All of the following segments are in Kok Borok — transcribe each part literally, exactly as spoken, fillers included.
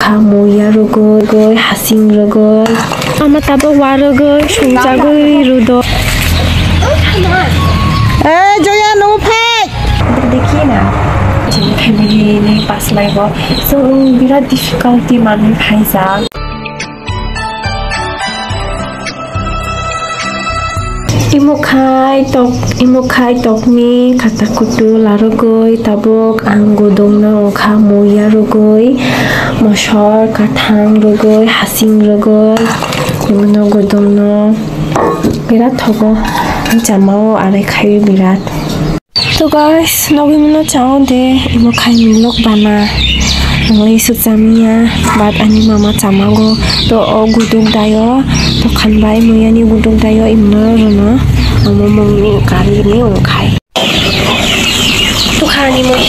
Muya rwgwi, hasing rwgwi. Ama tabuk wa rwgwi, sumjagwi rwdo. Eh, Joya, nung phai. Dekhi na, chini family ni paslai bo. So, birat difficulty manwi phaijak. Imo khai tok, imo khai tokni kata kutu larogwi tabuk ang gudungno wngkha muya rwgwi, mosor kathang rwgwi, hasing rwgwi, imono gudungno birat thogo, ang chamao arai khai birat. To guys, nogwi mano chao de, imo khai milok bana. Nangli su chamiya, but ani mama chamago. To o guduk dayo, to khanbai muyani guduk dayo, imo rono, amo mungni kari ni ongkhai. To khani moi.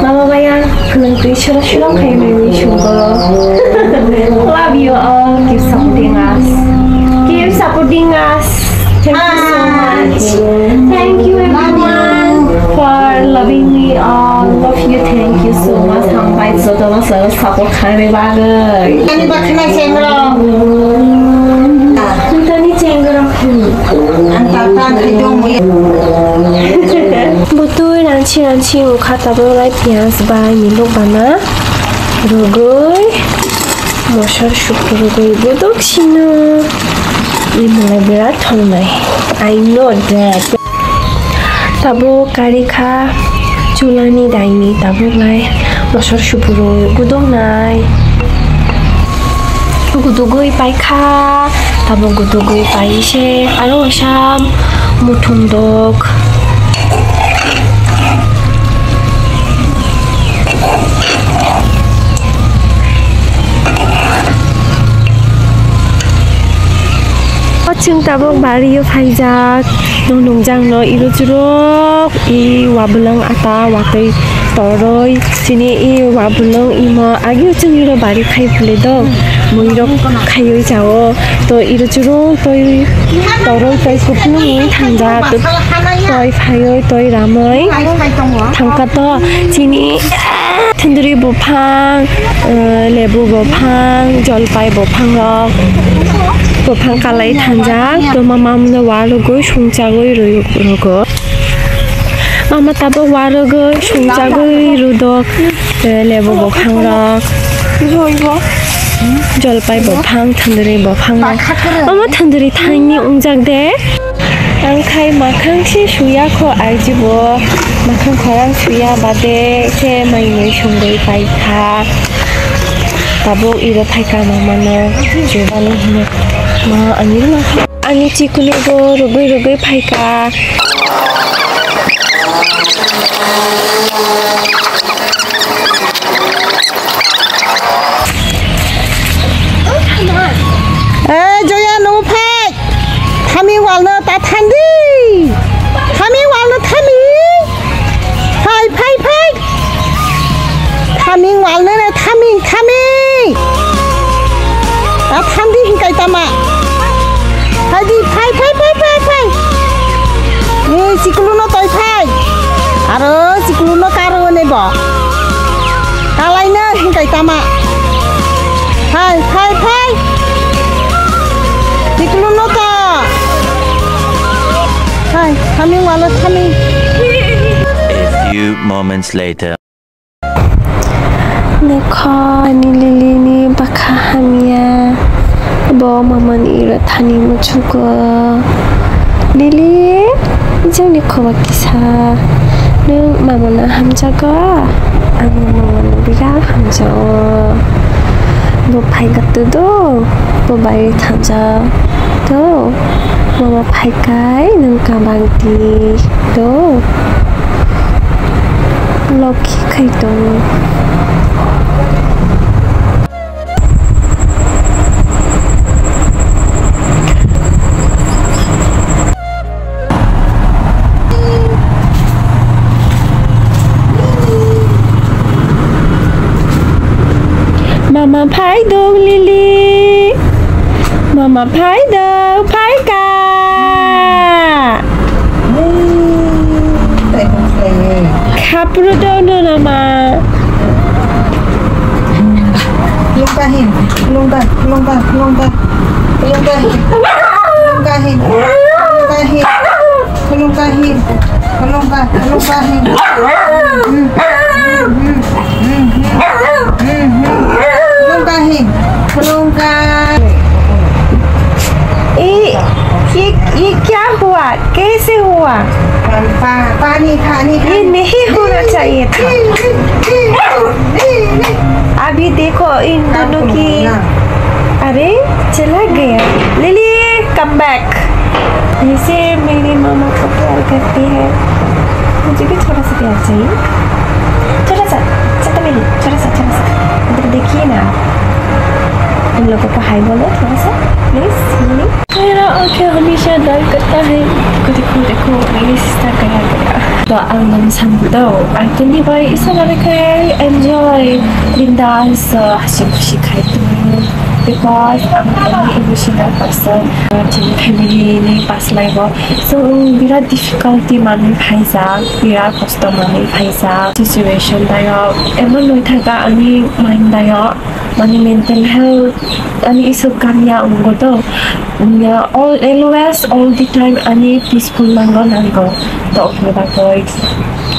Mama bayang, khulung twi sura sura khaimani sugo. Love you all. Keep supporting us. Keep supporting us. Thank you so much. Thank you everyone for loving me all. Love you. Thank you so much. Hambai jotono sara support khaimani bagwi. Ani bakhna chengrong. Nutani chengrong. Ang tata khai dong. Butui ranchi ranchi wngkha tabuk lai piyaj bai milok bana rwgwi mosor supu rwgwi buduk sino. Imwlai birat thongnai. I know that. Tabuk kari kha chulani daini tabuk lai mosor supu rwgwi gudoknai. Gudugwi paikha, tabuk gudugwi paise, aro waisa muthung dok. O chwng tabuk bario phaijak, nwng nungjakno iro chwrwk i wabolong ata watwi torwi. Chini i wabolong imo agio chwng iro bari khai phule do, muirok khaiwi chao. To iro chwrwk toi torwi toi kupulung thangjak, toi phaiwi toi ramwi thangkha to. Chini thundri buphang, eh, lebu buphang, jolpai buphang rok, buphang kalai thangjak, to mamamno walugwi songchagwi rw-, rwgo. Mama tabuk warwgwi songchagwi rwdok, eh, lebu buphang rok, jolpai buphang, thundri buphang rok. Omo thundri thaini wngjak de. Ang khai makhang se suya kho, aiji bo makhang khorang suya bade khe mai mui songwi paikha. Tabuk iro phaikha mamano jubani hino. Ma, ani rwna kha. Ani chikunu bo rwgwi rwgwi phaikha. Eh, Joya, nung phai. Thami walno ta thandi. Thami walno thami. Phai, phai, phai. Thaming walno ne thaming, thaming. Ta thandi hinkai tama. Haidi, phai, phai, phai, phai, phai. Ni sikulu no toi phai. Aro sikulu no karo ne bo. Kalai no hinkai tama. Phai, phai, phai. Sikulu no ta. Phai, thaming walo thaming. A few moments later. Nekho ani Lily ni bakha hamya. Bo mamani iro thani muchugo. Lily, jangni khoba kisa. Nwng mamano hamjago? Ang mamano birat hamjago. Bo phaiga todo, bo bai thangjak to. Mama phaikai nwng kabang di to. Lokhi khai tongo. Mama phai dong Lily. Mama phai dong. Phaikha. Khapru dono nama. Khulumkha hin, khulumkha, khulumkha, khulumkha. Khulumkha hin, khulumkha hin, khulumkha hin. Khulumkha hin, khulumkha, khulumkha hin. Khulumkha hin, khulumkha. ये, ये, ये क्या हुआ? कैसे हुआ? पा-, पानी, पानी, ये पानी। नहीं होना चाहिए था। अभी देखो इन दोनों की। अरे, चला गया। Lily, come back। ऐसे मेरे मामा को प्यार करती है। मुझे भी थोड़ा सा प्यार चाहिए। थोड़ा सा, ज़्यादा नहीं, थोड़ा सा, थोड़ा सा। इधर देखिए ना। इन लोगों को हाय बोलो थोड़ा सा, प्लीज, लिली। मेरा आंखें हमेशा डर करता है। देखो, देखो, देखो, मेरी सिस्टर गया, गया। Ba ang nang samdo, ang tini bai isa na khe enjoy bindas, uh, hasi khusi khai tong. Because ang tini emotional person, uh, tini family ni paslai bo. So, birat difficulty manwi phaijak, birat kosto manwi phaijak. Situation dayo, emon noi thaka ani mind dayo. Mani mental health, ani isuk kamya ungo to. Nya, all, always, all the time, ani peaceful nango, nango. To, bagoi.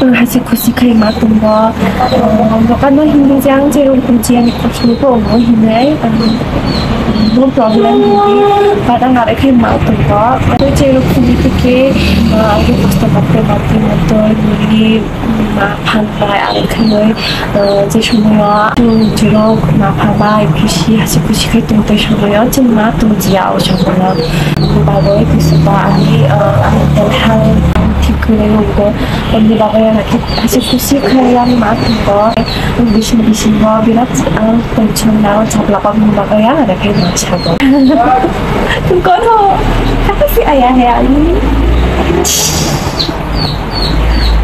Ang hasi khusi khai ma tumbo. Bokano hindi jang, jerong kuchi ani kosmo ko ungo hinai. No problem hindi. But ang are khai ma tumbo. To jerong kumi tike, ang kosto mate, mate, mate, hindi. Ma phan bai ang khainwi, uh, je somoyo chwng chwrok ma pha bai khusi hasi khusi khai tong tei somoyo chwng ma tong jia o somoyo. Bagwi khusi ba ani, uh, ani mental health thik khlai rwgo. Oboni bagwi ang hasi khusi khai ang ma tong bising bising bo birat ang tension nao chapla kok ni bagwi ang rw khai ma sago. Tong kono kaka si aya he ani.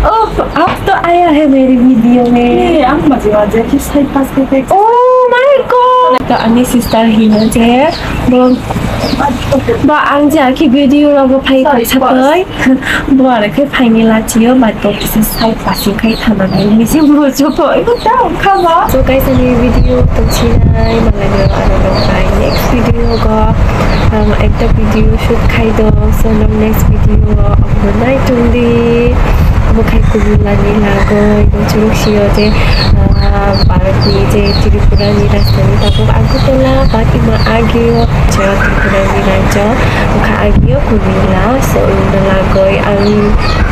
Oh, ab to aya hai mere video mein. Ye, ab maje maje ki side pass karte. Oh my God! To ani sister hino je, bo, bo ang je aki video rogo phai koi sapai. Bo are khe phaini lachiyo, but bo kisa side passing khai thana nai. Misi bo chopo, eko ta khama. So guys, ani video to chinai, malai aro rok bai next video go. Ang ekta video shoot khai do, so nang next video o obo nai tong di. Obo khai kumula ni lagoi, bo churuk sio je, ah, Bharat ni je Tripura ni rajdhani tabuk Agartala, but ima ageo je Tripura ni rajyo, obo khai ageo kumula, so ino lagoi ang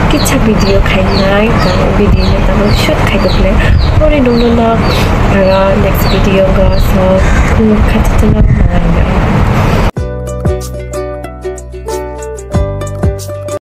kisa video khai nai, tamo video no tamo shoot khai do khle, pore nung no no, ah, next video go, so, nung khai tong nai.